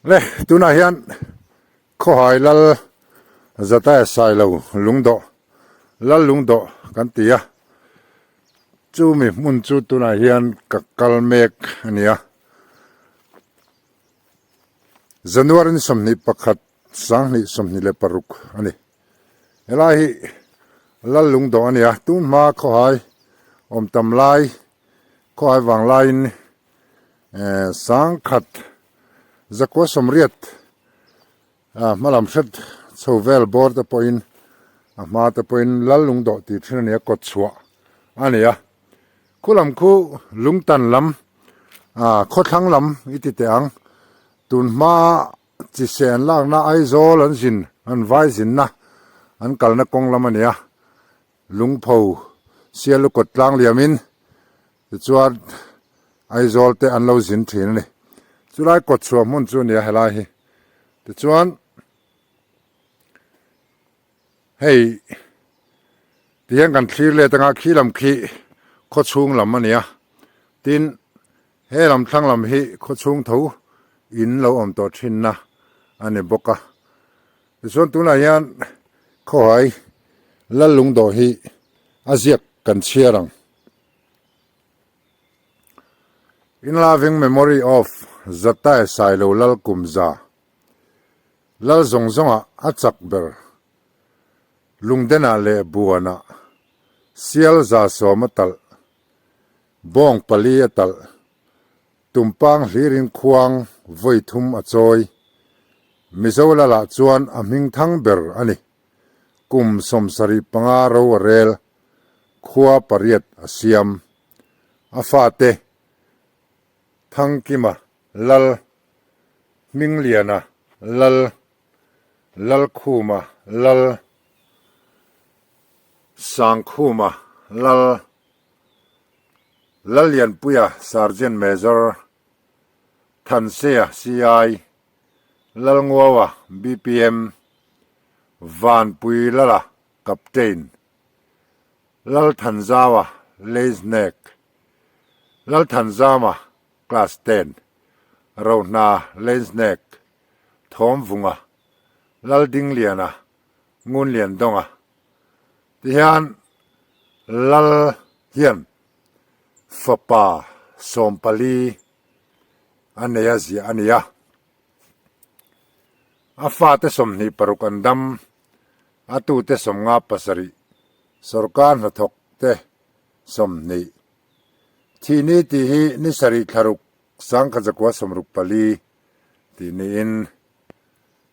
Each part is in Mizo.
Le tunah hian Khawhai Lal Zataia Sailo lungdawh Lal lungdawh kan ti a, chumi hmun chu tunah hian ka kal mek a ni a. January ni 21 2026 a ni. Helai hi Lal lungdawh a ni a, tun hma Khawhai awm tam lai Khawhai vang laiin Sangkhat zakua sawmriat hma lam hret chho vel bawr te pawhin a hma te pawhin lal lungdawh tih thin a ni a, kawt chhuah a ni a. Khu lam khu lungtan lam khawthlang lam i ti teh ang, tun hma chi se an lakna Aizawl an zin an vai zinna an kalna kawng lam a ni a, Lungpho sial lukawt tlang liamin tichuan Aizawl te an lo zin thin a ni. Chulai kawt chhuah hmun chu a ni a helai hi. Tichuan hei tihian kan thlir let anga khi lam khi khaw chhung lam a ni a. Tin he lam thlang lam hi khaw chhung tho in lo awm tawh thinna a ni bawk a. Tichuan tunah hian khawhai Lal Lungdawh hi a ziak kan chhiar ang. In loving memory of Zatai Sailo Lal Kumza, Lal zawng zawngah a chak ber Lungdenah leh Buanah Sial 100 a talh, Bawng pali a talh, Tumpang hlirin khuang vawi thum a chawi. Mizo lalah chuan a hming thang ber a ni. Kum 75 ro a rel, khua pariat a siam. A fate, Thangkima Lal, Hmingliana Lal, Lalkhuma Lal, Sangkhuma Lal, Lallianpuia Sergeant Major, Thansea CI, Lalnguaua BPM, Vanpuilala Captain, Lalthanzaua Leisnek, Lalthanzama Class Ten, Rohna Leisnek, Thawmvunga, Laldingliana, Ngunliandawnga. Tihian Lal hian fapa 14 a nei a ziah a ni a. A fate 26 an dam, a tute 57, sorkar hnathawk te 20. Thihni tih hi ni sarih thlaruk 1964 tih niin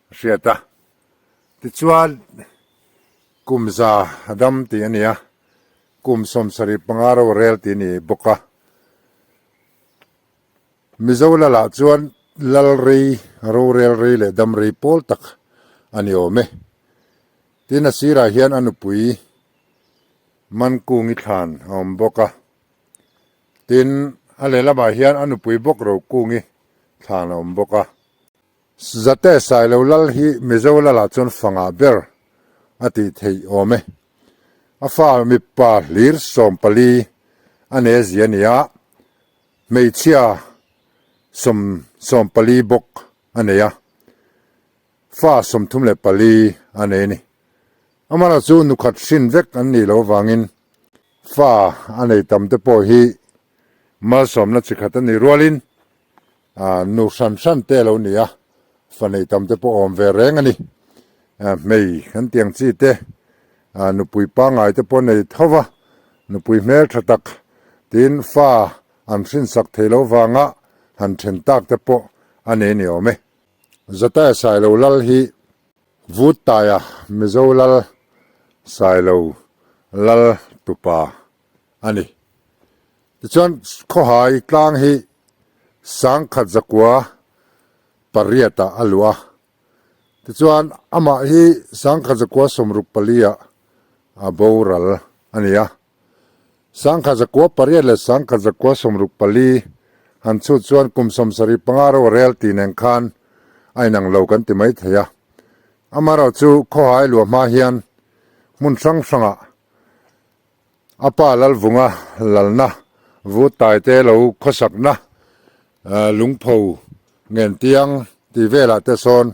a hriat a. Tichuan kum za a dam tih a ni a, kum 75 ro rel tih a ni bawk a. Mizo lalah chuan lal rei, rorel rei leh dam rei pawl tak a ni awm e. Tin a sirah hian a nupui Mankungi thlan a awm bawk a. Tin a lehlamah hian a nupui bawk Rokungi thlan a awm bawk a. Zate Sailo Lal hi Mizo Lalah chuan fangah ber a tih theih awm e. A fa mipa hlir 14 a ne zia a ni a, hmeichhia sawm 14 bawk a nei a, fa 34 a nei a ni. Amaherawhchu chu nukhat hrin vek an nih loh avangin fa a nei tam te pawh hi malsawmna chi khat a nih rualin Nu hran hran te a lo ni a, fa nei tam te pawh awm ve reng a ni. Hmei kan tih ang chi te, nupui pangngai te pawh nei tho va, nupui hmel tha tak tiin fa an hrinsak thei lo vanga han then tak te pawh a nei ni awm e. Zataia Sailo Lal hi Vuttaia Mizo Lal Sailo Lal tupa a ni. Tichuan Khawhai tlang hi 1908 ah a luh a, tichuan amah hi 1964 ah a boral a ni a. 1908 leh 1964 han chhut chuan kum 75 ro rel tih nen khan a inang lo kan ti mai thei a. Amaherawhchu Khawhai luah hma hian hmun hrang hrangah A pa Lalvunga lalna vut taite lo khawsakna lungpho ngentiang. Tih velah te sawn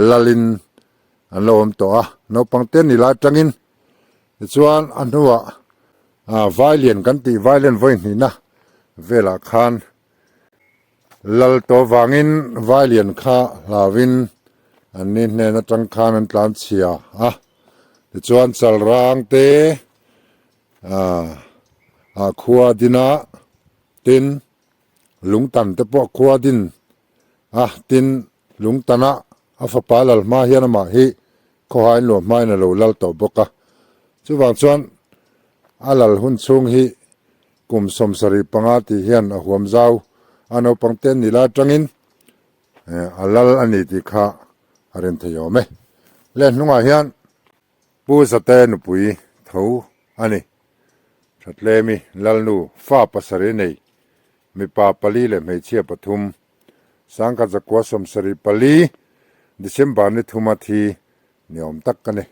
lalin an lo awm tawh a, naupang te ni lai atangin tichuan a hnuah Vailian kan tih Vailian vawi hnihna velah khan lal tawh vangin Vailian kha hlauin an ni hnen atang khan an tlan chhia a, tichuan Chalrang te ah khua dina tin Lungtan te pawh khua din a, tin Lungtana a fapa lal hma hian amah hi khawhain luah hmain a lo lal tawh bawk a. Chuvang chuan a lal hun chhung hi kum 75 tih hian a huam zau a, naupang te an nih lai atangin a lal a ni tih kha a rin thei awm e. Le hnungah hian Pu Zate nupui tho a ni. Thatlemi Lalnu fa pasarih nei, mipa pali leh hmeichhia pathum, 1974 December ni thuma thi ni awm tak ka ni.